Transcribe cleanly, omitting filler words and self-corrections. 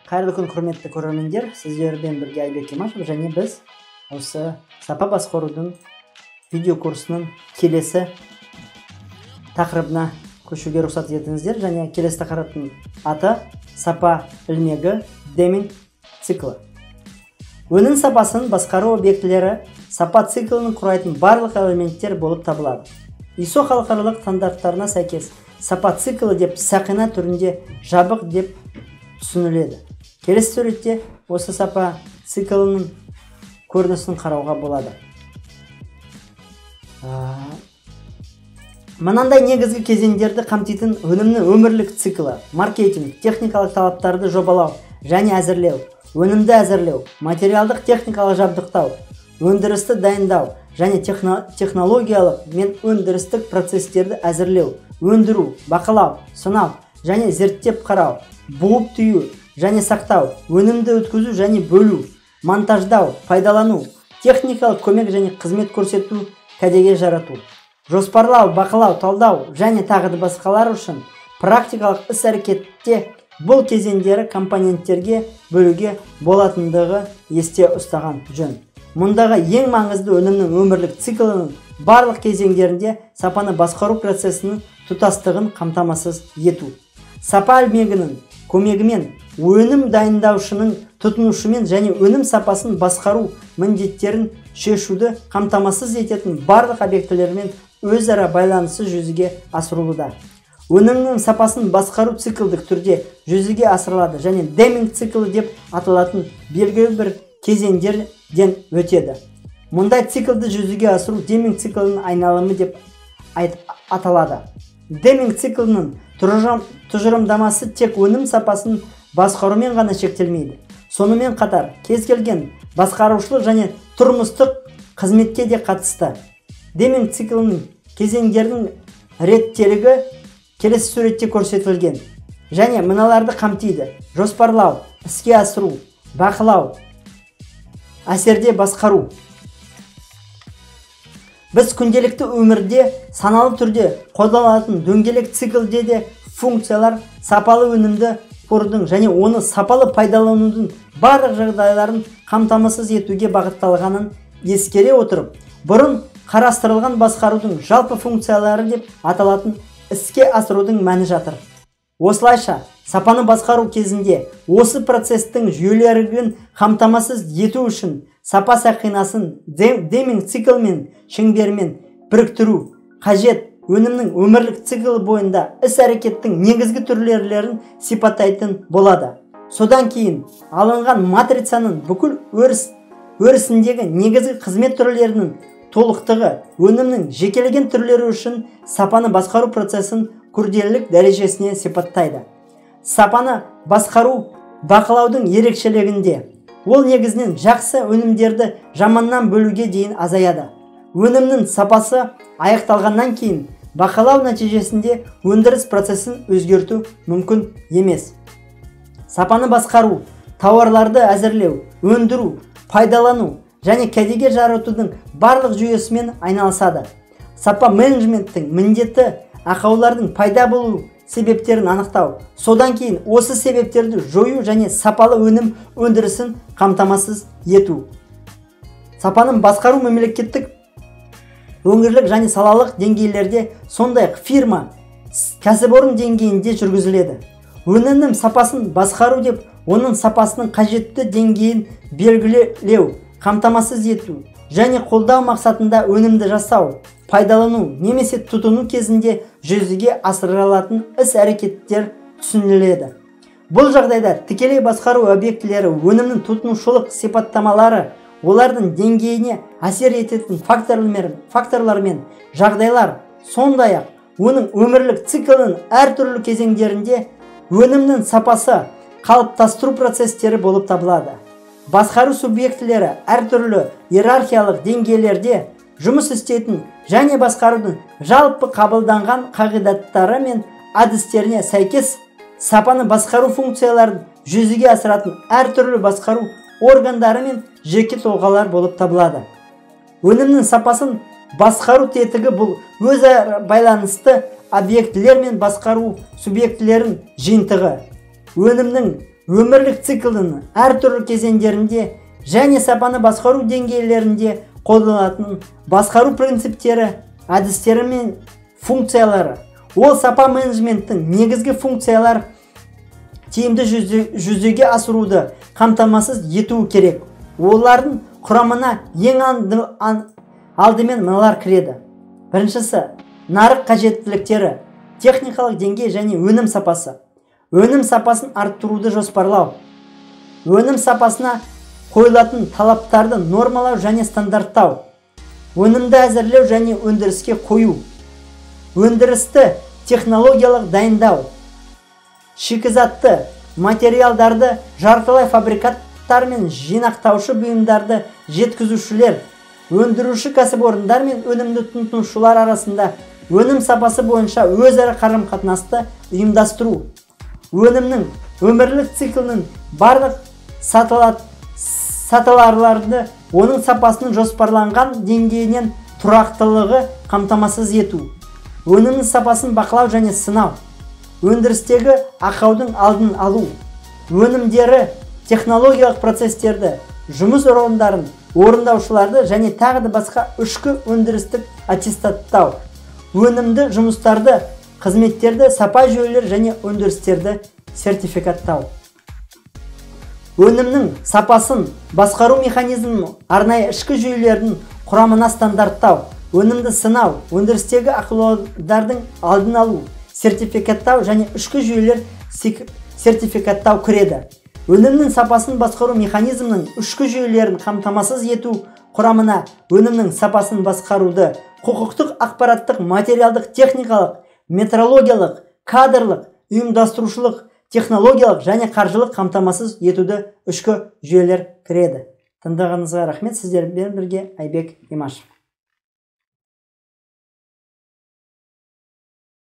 Қайырлы күн, құрметті көрермендер! Сіздермен бірге Айбек Имашев, және біз осы сапа басқарудың видео курсының келесі тақырыбына көшуге рұқсат етіңіздер. Және келесі тақырыптың аты сапа ілмегі, Деминг циклі. Өнім сапасын басқару объектілері сапа циклінің құрайтын барлық элементтер болып табылады. ISO халықаралық стандарттарына сәйкес сапа циклі деп сақина түрінде жабық деп түсініледі. Келесі суретте осы сапа циклінің көрінісін қарауға болады. Мынандай негізгі кезеңдерді қамтитын өнімнің өмірлік циклі: маркетинг, техникалық талаптарды жобалау және әзірлеу, өнімді әзірлеу, материалдық техникалық жабдықтау, өндірісті дайындау және технологиялық мен өндірістік процестерді әзірлеу, өндіру, бақылау, сынау және зерттеп қарау, буып түю және сақтау, өнімді өткізу және бөлу, монтаждау, пайдалану, техникалық көмек және қызмет көрсету, кәдеге жарату, жоспарлау, бақылау, талдау және тағы да басқалар үшін практикалық іс-әрекетте бұл кезеңдері компоненттерге бөлуге болатындығы есте ұстаған жөн. Мұндағы ең маңызды өнімнің өмірлік циклінің барлық кезеңдерінде сапаны басқару процесінің тұтастығын қамтамасыз ету. Сапа ілмегінің көмегімен өнім дайындаушының тұтынушымен және өнім сапасын басқару міндеттерін шешуді қамтамасыз ететін барлық объектілермен өзара байланысы жүзеге асырылуда. Өнімнің сапасын басқару циклдік түрде жүзеге асырылады және Деминг циклі деп аталатын белгілі бір кезеңдерден өтеді. Мұндай циклді жүзеге асыру Деминг циклінің айналымы деп аталады. Деминг циклінің тұжырымдамасы тек өнім сапасын басқарумен ғана шектелмейді. Сонымен қатар, кез келген басқарушылық және тұрмыстық қызметке де қатысты. Деминг циклінің кезеңдерінің реттелігі келесі суретте көрсетілген және мыналарды қамтиды: жоспарлау, іске асыру, бақылау, әсерде басқару. Біз күнделікті өмірде саналы түрде қолданылатын дөңгелек циклде де функциялар сапалы өнімді құрудың және оны сапалы пайдаланудың барлық жағдайларын қамтамасыз етуге бағытталғанын ескере отырып, бұрын қарастырылған басқарудың жалпы функциялары деп аталатын іске асырудың мәні жатыр. Осылайша, сапаны басқару кезінде осы процестің жүйелерін қамтамасыз ету үшін сапа сақинасын Деминг циклмен шеңберімен біріктіру қажет. Өнімнің өмірлік циклі бойында іс-әрекеттің негізгі түрлерін сипаттайтын болады. Содан кейін алынған матрицаның бүкіл өрісіндегі негізгі қызмет түрлерінің толықтығы өнімнің жекелеген түрлері үшін сапаны басқару процесін күрделілік дәрежесіне сипаттайды. Сапаны басқару бақылаудың ерекшелігінде ол негізінен жақсы өнімдерді жаманнан бөлуге дейін азаяды. Өнімнің сапасы аяқталғаннан кейін бақылау нәтижесінде өндіріс процесін өзгерту мүмкін емес. Сапаны басқару, тауарларды әзірлеу, өндіру, пайдалану және кәдеге жаратудың барлық жүйесімен айналысады. Сапа менеджменттің міндеті ақаулардың пайда болу себептерін анықтау, содан кейін осы себептерді жою және сапалы өнім өндірісін қамтамасыз ету. Сапаның басқару мемлекеттік, өңірлік және салалық деңгейлерде, сондай-ақ фирма, кәсіпорын деңгейінде жүргізіледі. Өнімнің сапасын басқару деп оның сапасының қажетті деңгейін белгілеу, қамтамасыз ету және қолдау мақсатында өнімді жасау, пайдалану немесе тұтыну кезінде жүзеге асырылатын іс-әрекеттер түсініледі. Бұл жағдайда тікелей басқару объектілері өнімнің тұтынушылық сипаттамалары, олардың деңгейіне әсер ететін факторлар мен жағдайлар, сондай-ақ оның өмірлік циклінің әртүрлі кезеңдерінде өнімнің сапасы қалыптастыру процестері болып табылады. Басқару субъектілері әртүрлі иерархиялық деңгейлерде жұмыс істейтін және басқарудың жалпы қабылданған қағидаттары мен әдістеріне сәйкес сапаны басқару функцияларын жүзеге асыратын әртүрлі басқару органдары мен жеке тұлғалар болып табылады. Өнімнің сапасын басқару тетігі бұл өзара байланысты объектілер мен басқару субъектілерінің жиынтығы. Өнімнің Өмірлік циклдің әртүрлі кезеңдерінде және сапаны басқару деңгейлерінде қолданылатын басқару принциптері, әдістері мен функциялары. Ол сапа менеджменттің негізгі функциялар тиімді жүзеге асыруды қамтамасыз етуі керек. Олардың құрамына ең алдымен мыналар кіреді. Біріншісі, нарық қажеттіліктері, техникалық деңгей және өнім сапасы. Өнім сапасын арттыруды жоспарлау. Өнім сапасына қойылатын талаптарды нормалау және стандарттау. Өнімді әзірлеу және өндіріске қою. Өндірісті технологиялық дайындау. Шикізатты, материалдарды, жартылай фабрикаттар мен жинақтаушы бұйымдарды жеткізушілер, өндіруші кәсіпорындар мен өнімді тұтынушылар арасында өнім сапасы бойынша өзара қарым-қатынасты ұйымдастыру. Өнімнің өмірлік циклінің барлық сатыларларды оның сапасының жоспарланған деңгейінен тұрақтылығы қамтамасыз ету. Өнімнің сапасын бақылау және сынау. Өндірістегі ақаудың алдын алу. Өнімдері, технологиялық процестерді, жұмыс орындарын, орындаушыларды және тағы да басқа ішкі өндірістік аттестаттау. Өнімді жұмыстарды, қызметтерді, сапа жүйелері және өндірістерді сертификаттау. Өнімнің сапасын басқару механизмін арнайы ішкі жүйелердің құрамына стандарттау, өнімді сынау, өндірістегі ақаулардың алдын алу, сертификаттау және ішкі жүйелер сертификаттау кіреді. Өнімнің сапасын басқару механизмінің ішкі жүйелерін қамтамасыз ету құрамына өнімнің сапасын басқаруды құқықтық, ақпараттық, материалдық, техникалық, метрологиялық, кадрлық, ұйымдастырушылық, технологиялық және қаржылық қамтамасыз етуді ішкі жүйелер кіреді. Тыңдағаныңызға рахмет. Сіздермен бірге Айбек Имашев.